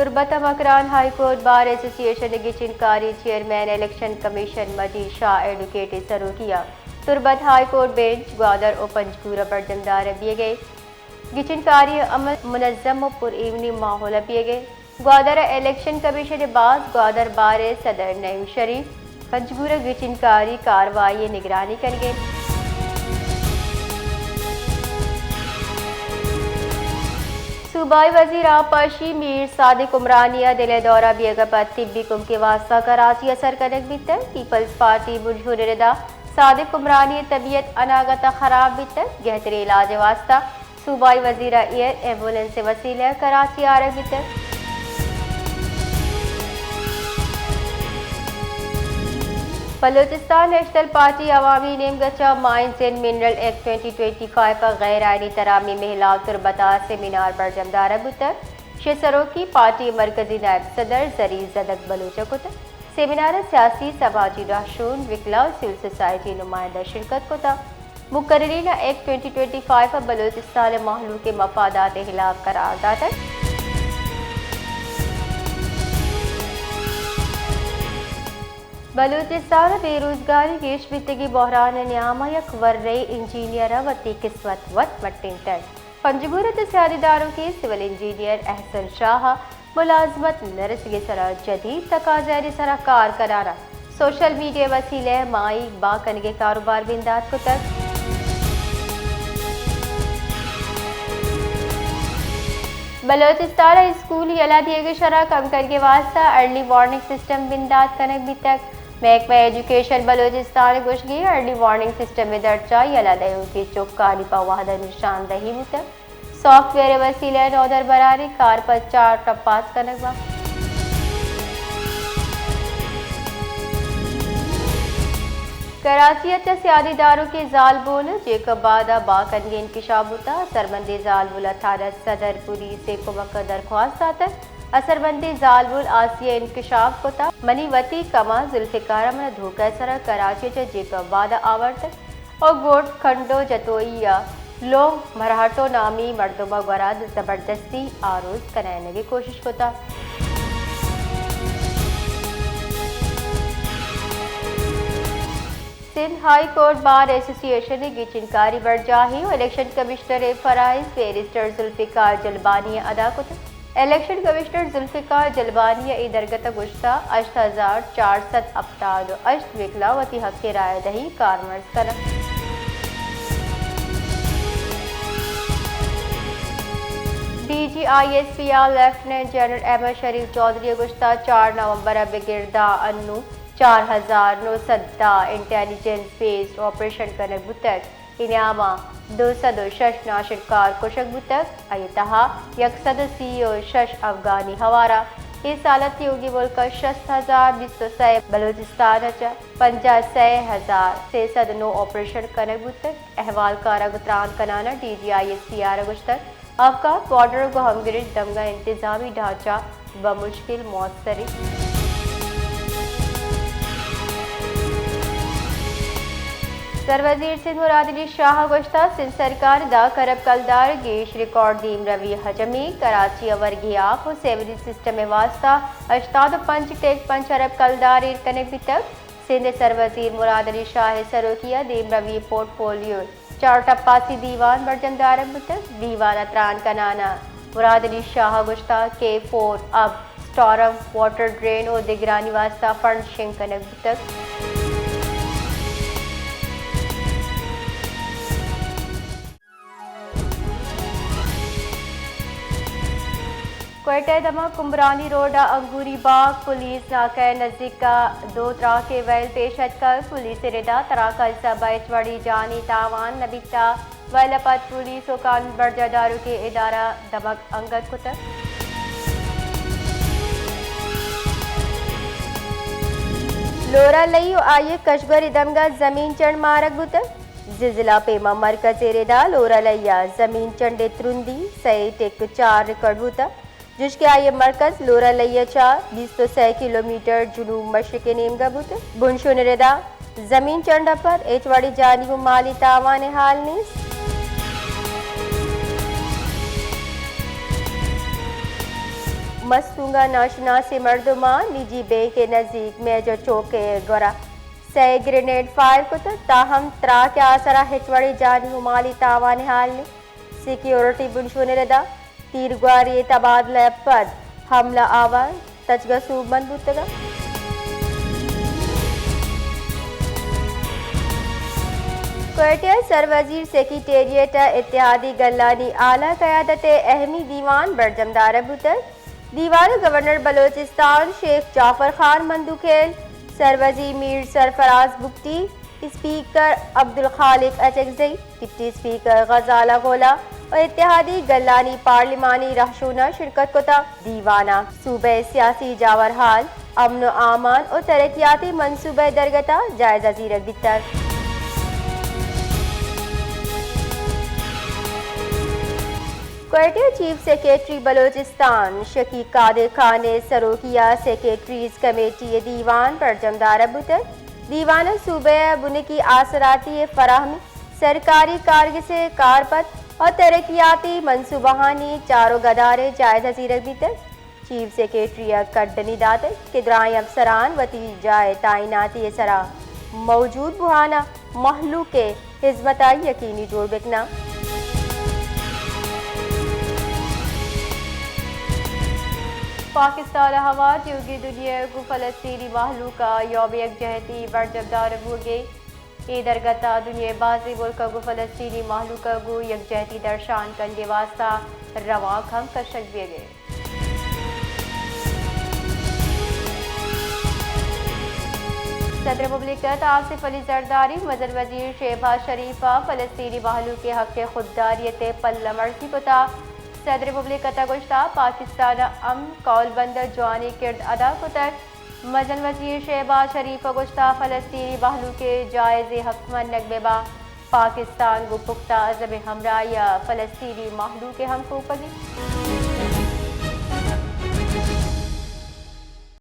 تربت ء Makran high court bar ایسوسی ایشن ء گچین کاری چیئرمین الیکشن کمیشن مجید شاہ ایڈوکیٹ ء سروکی ء تربت ہائی کورٹ بینچ گوادر و پنجگور ء برجم دارگ بیگ ء گچین کاری ء عمل منظم و پر ایمنی ماحول ء بیگ ء گوادر ء الیکشن کمیشن ء باز گوادر بار ء صدر نعیم شریف پنجگور ء گچین کاری کاروائی ء نگرانی کنگ ء انت۔ صوبائی وزیر آبپاشی میر صادق عمرانی ء دل ء دورہ بیگ ء پد طبی کمک ء واستہ کراچی ء سر کنگ بیتگ۔ پیپلز پارٹی بنشون ء ردا صادق عمرانی ء طبیعت اناگت ء خراب بیتگ، گہتریں علاج ء واستہ صوبائی وزیر ء ایئر ایمبولینس ء وسیلہ ء کراچی آرگ بیتگ۔ بلوچستان نیشنل پارٹی عوامی نیمگ ء چہ mines and mineral act twenty twenty five ء غیر آئینی ترامی مہلاو تربت ء سیمینار برجم دارگ بوتگ۔ شے سروکی پارٹی مرکزی نائب صدر زریر زدگ بلوچ ء کتگ۔ سیمینار ء سیاسی، سماجی رہشون، وکلا و سول سوسائٹی نمائندہ شرکت کتگ۔ مقررین ء ایکٹ ٹوئنٹی ٹوئنٹی فائیو ء بلوچستان ء مہلوک ء مفادات ء ہلاپ قرار داتگ۔ بلوچستان ء بے روزگاری گیش بیتگی بحران ء نیام ء یک ورے انجینئر ء وتی قسمت وت مٹینتگ۔ پنجگور ء سیادی داروکیں سول انجینئر احسن شاہ ء ملازمت نہ رسگے سرا جدید تقاضایانی سرا کار کنان ء سوشل میڈیا وسیلہ ء ماہیگ بہا کنگے کاروبار بندات کتگ۔ بلوچستان ء اسکول یلہ دیگ ء شرح کم کنگے واستہ ارلی وارننگ سسٹم بندات کنگ بیتگ۔ محکمہ ایجوکیشن بلوچستان ء گوشگی ارلی وارننگ سسٹم ء درچا یلہ دئیوکیں چکانی پہ وہد ء نشاندہی بوتگ۔ سافٹ ویئر ء وسیلہ ء نودربرانی کار پہ چار ٹپ پاس کنگ بنت۔ کراچی ء چہ سیادی داروکیں زالبول جیکب آباد ء باکنگے انکشاف بوتگ۔ اثرمندیں زالبول ء تھانہ صدر پولیس ء کمک ء درخواست داتگ۔ اثرمندیں زالبول آسیہ انکشاف کتگ، منی وتی کماں ذوالفقار ء من ء دھوکہ ء سرا کراچی ء چہ جیکب آباد ء آورتگ۔ ء گوڈ کنڈو جتوئی ء لونگ مھراٹو نامی مردم ء گورا زبردستی آروس کنائینگ ء کوشش کتگ۔ سندھ ہائی کورٹ بار ایسوسی ایشن ء گچینکاری برجاہی و الیکشن کمشنر ء فرائض بیرسٹر ذوالفقار جلبانی ء ادا کتگ۔ الیکشن کمشنر ذوالفقار جلبانی ء اے درگت ء گوشتگ، ہشت ہزار چار سد ہپتاد ء ہشت وکلا وتی حق ء رائے دہی کارمرز کن انت۔ ڈی جی آئی ایس پی ء لیفٹیننٹ جنرل احمد شریف چوہدری ء گوشتگ، چار نومبر ء بگر داں انوں چار ہزار نو سد دہ انٹیلیجنس بیسڈ آپریشن کنگ بوتگ۔ اے نیاما دو سد و شش ناشرکار کشگ بوتگ، آئی تہا یک سد و سی و شش افغانی ہوارا۔ اے سال ء تیوگیں ملک ء شست ہزار بیست و سئے، بلوچستان ء چہ پنجاہ سئے ہزار سے سد نو آپریشن کنگ بوتگ۔ احوالکار ء گوں تران کنان ء D G I S P R ء گوشتگ، افغان بارڈر ء گوں ہمگرنچ دمگاں انتظامی ڈھانچہ بمشکل موثر انت۔ سروزیر سندھ مراد علی شاہ ء گوشتگ، سندھ سرکار ء دہ کرب کلدار گیش ریکارڈ دیمروی حجمی کراچی ء ورگی آپ ء سیوریج سسٹم ء واستہ ہشتاد و پنچ ٹیک پنچ ارب کلدار ایر کنگ بیتگ۔ سندھ ء سروزیر مراد علی شاہ ء سروکی ء دیمروی پورٹ فولیو چار ٹپاسی دیوان برجم دارگ بوتگ۔ دیوان ء تران کنان ء مراد علی شاہ ء گوشتگ کہ فور اب، سٹارم، واٹر ڈرین و دگرانی واستہ فنڈ شنگ کنگ بوتگ۔ کوئٹہ ء دمگ کمبرانی روڈ ء انگوری باغ پولیس ناکہ ء نزیک ء دو تراکیں ویل پیش اتکگ۔ پولیس ء ردا تراک ء سبب ء ہچ وڑیں جانی تاوان نہ بیتگ۔ ویل ء پد پولیس و قانون برجاہ داروکیں ادارہ دمگ انگت کتگ۔ لورا لئی و آئی ء کشگوری دمگا زمین چنڈ مارگ بوتگ۔ زلزلہ پیما مرکز ء ردا لورا لئی ء زمین چنڈ ء ترندی سئے ٹک چار ریکارڈ بوتگ۔ جوش کہ آئی ء مرکز لورا لئی ء چہ بیست و سئے کلومیٹر جنوب مشرق ء نیمگا بوتگ۔ بنشون ء ردا زمین چنڈ ء پد ہچ وڑیں جانی و مالی تاوان ء حال نیست۔ مستونگ ءَ ناشناسیں مردماں نجی بینک ءِ نزیک میجر چوک ءِ گورا سئے گرنیڈ فائر کتگ، تاہم تراک ءِ آسرا ہچ وڑیں جانی و مالی تاوانے حال نی۔ سیکیورٹی بنشون ءِ ردا تیرگواری ءِ تبادلہ ءَ پد حملہ آور تچگ ءَ سوبمند بوتگ۔ کوئٹہ ءَ سروزیر سیکرٹریٹ ءَ اتحادی گلانی اعلی قیادت ءِ اہمی دیوان برجم دارگ بوتگ۔ دیوان ءَ گورنر بلوچستان شیخ جعفر خان مندوخیل، سروزیر میر سرفراز بگٹی، اسپیکر عبدالخالق اچکزئی، ڈپٹی اسپیکر غزالہ غولا و اتحادی گلانی پارلیمانی رہشوناں شرکت کتگ۔ دیوان ءَ صوبہ ءِ سیاسی جاورحال، امن و امان و ترقیاتی منصوبہ ءِ درگت ءَ جائزہ زیرگ بیتگ۔ کوئٹہ ءَ چیف سیکرٹری بلوچستان شکیق قادر خان ءِ سروکی ءَ سیکرٹریز کمیٹی ءِ دیوان برجم دارگ بوتگ۔ دیوان ءَ صوبہ ءِ بنکی آسراتی ءِ فراہمی، سرکاری کارگس ءِ کارپد و ترقیاتی منصوبہانی چار و گدار ءِ جائزہ زیرگ بیتگ۔ چیف سیکرٹری ءَ کڈنی داتگ کہ درائیں افسران وتی جاہ ءِ تعیناتی ءِ سرا موجود بوہان ءَ مہلوک ءِ ہزمت ءَ یقینی جوڑ بکناں۔ پاکستان ءَ ہوار دیوگی دنیا ءَ گوں فلسطینی مہلوک ءَ یوم یکجہتی برجم دارگ بوگ ءَ۔ اے درگت ءَ دنیا ءِ بازیں ملک ءَ گوں فلسطینی مہلوک ءَ گوں یکجہتی درشان کنگ ءِ واستہ روانک ہم کشگ بیگ ءَ۔ صدر مملکت آصف علی زرداری، مزن وزیر شہباز شریف ءَ فلسطینی مہلوک ءِ حق ءِ خودداریت ءِ پلہ مرزی کتگ۔ صدر مملکت ءَ گوشتگ پاکستان ءَ امن کہول بند ءَ جوانیں کرد ادا کتگ۔ مزن وزیر شہباز شریف ءَ گوشتگ فلسطینی مہلوک ءِ جائزیں حق منگ بہ بنت۔ پاکستان گوں پختہ عزم ءِ ہمراہی ءَ فلسطینی مہلوک ءِ ہمکوپگ انت۔